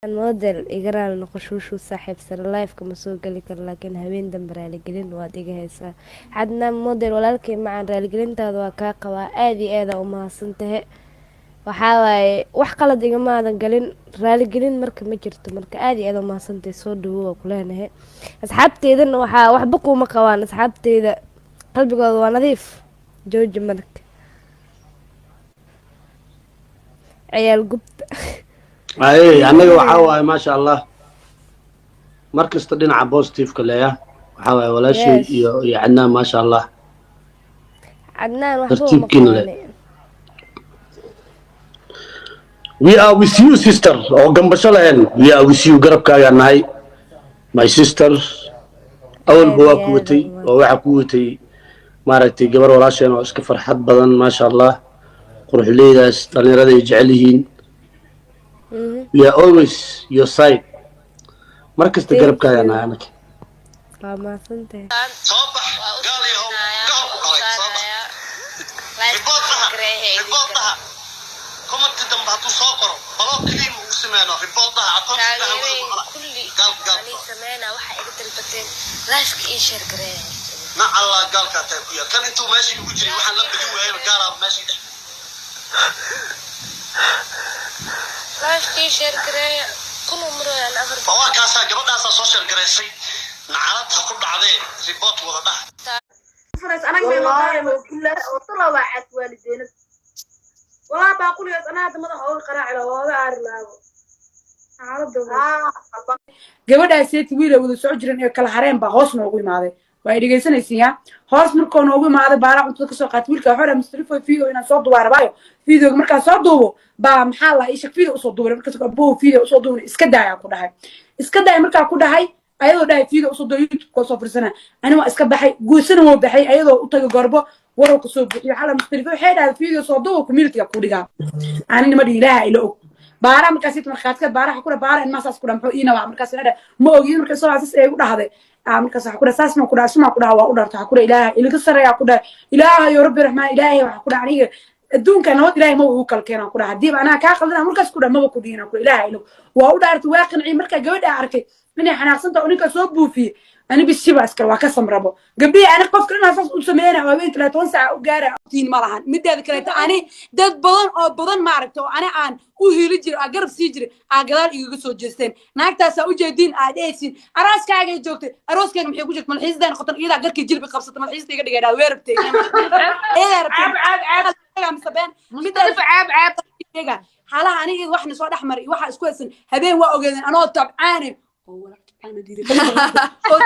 Model iga raali noqo shuushuu saaxiib sare live-ka ma soo geli karo, laakiin habeen dambe raaligelin waad iga haysaa. Cadnaan Model, walaalkay macaan, raaligelintaada waa kaa qabaa, aada iyo aada u mahadsan tahe. Waxaa waaye wax qalad igamaadan galin, raaligelin marka ma jirto. Marka aada iyo aada u mahadsantahay, soo dhawo waa kuleenahay. Asxaabteydana waxaa waxba kuuma qabaan, asxaabteyda qalbigooda waa nadiif. Jooji marka ciyaal gubta. Ay, annaga waxaa waaye, maasha Allah, mar kasta dhinaca positive-ka leeya waxaa waaye walaashay. Yes. Iyo Cadnaan, maasha Allah. Cadnaan waxba uma Tartiibkiina le. qabaane. We are with you, sister, oo gambasho lahayn. We are with you, garabkaagaa nahay, my sister. Awalba waa ku watay oo waxaa ku watay, maaragtay, gabar walaasheen oo iska farxad badan, maasha Allah, quruxleydaas dhalinyarada ay jecel yihiin. We are always your side, mar kasta Thank garabkaagaa you. nahay anaka. Waa mahadsantahay. Soo bax, gaal yahow, gaal ku dhalay, soo bax. Report dhaha, report dhaha. Comment dambe hadduu soo qoro, block kaliya ugu sameyno. Report dhaha, aqoonsi dhaha, wada maqla. Gaal, gaal. Sameyna waxa iga dalbateen, live-ka ii share gareeya. Na Allah, gaalkaa taa ku yaal. Kan intuu meesha igu jiray waxaan la badin waayay, gaalaa meesha dhex. Live-ka ii share gareeya, kun umrooyaan afar. Waa kaasaa, gabadhaasaa soo share garaysay, nacalad ha ku dhacdee. Report wada dhaha. Wallaahi oo bilaahi oo tala waa caas waalideenad walaa baaquligaas anaa hadda madaxa ooga qaraaci lahaa, ooga aari lahaabo xaaladda. Gabadhaas wiil ay wada soco jireen ee kala hareen baa hoos noogu imaaday. Waa ay dhegaysanaysiin ya. Hoos markoo noogu imaaday, baaraa cuntada kasoo qaatay wiilka. Waxuu dhahay, "Mustalifo, video inaan soo duubaa rabaayo. Videoga markaan soo duubo baa maxaa la ii sheeg video usoo duubay." Markaas abo video usoo duubay, iska daayaa ku dhahay, iska daaya. Markaa ku dhahay, ayadoo dhahay video usoo duubay, YouTube ka soo firsana. Ani waa iska baxay, guusana wuu baxay. Ayadoo u tagay gorbo warow kasoo buuxiyo xala. Mustalifo waxay dhahay, "Video soo duubo, community-ga ku dhigaa." Ani nima dhihi, Ilaaha ila og. Baara markaas markhaatiga baaraha ku baara ilmaha saas ku dhaha, muxuu iina waa markaas ina dhaha, ma ogi. Markaas soo saas ay u dhahday, markaas waxa ku dhaha, saas ma ku dhaha, suma ku dhaha, waa u dharta. Waxa ku dhaha, Ilaaha ilaga sarreeya ku dhaha, Ilaahayo Rabbi Raxmaan, Ilaahay waxa ku dhaha, aniga adduunka nabad Ilaahay ma ugu kala keenaan ku dhaha. Haddiiba anaa kaa qaldana, markaas ku dhaha, maba ku dhihin ku Ilaaha ilo waa u dhaartay, waa qanciyey. Markaa gabadha arkay inay xanaaqsanta oo ninka soo buufiyey, ani bishiba iskale waa ka samrabo gabdhihii. Ani qofka inaa saas u sameynaya oo habeenkii ilaa 10 saaca u gaara tiin ma lahan. Mideeda kaleeto, ani dad badan oo badan, maaragta, oo ani aan u hiili jiray, aa garab sii jiray, aa gadaal igaga soo jeesteen. Naagtaasaa ujeediin, aa dhehaysiin arooskaagay joogtay. Arooskayga maxay ku jirta? Malxiisday noqotan, iyadaa garkii jilbi qabsata, malxiista iga dhigay, dhahda way rabtay, iyadaa rabtay mise been. Mustalifa, caab caab. Mideeda xaalaha aniga waxna soo dhex maray, waxa isku haysan habeen waa ogeedeen anoo tabcaane oo walaal tabcaana diiday oo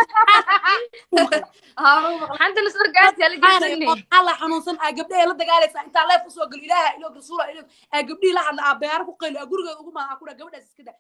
Xanta nasoo gaartay ala jeesani. Alla xanuunsan aa gabdhaha la dagaalaysa intaa live usoo galo. Ilaaha ilo rasuula ilo aa gabdhihii la hadla, aa beero ku qaylo, aa gurigeeda ugu maada, aa ku dhaha gabadhaas iska daa.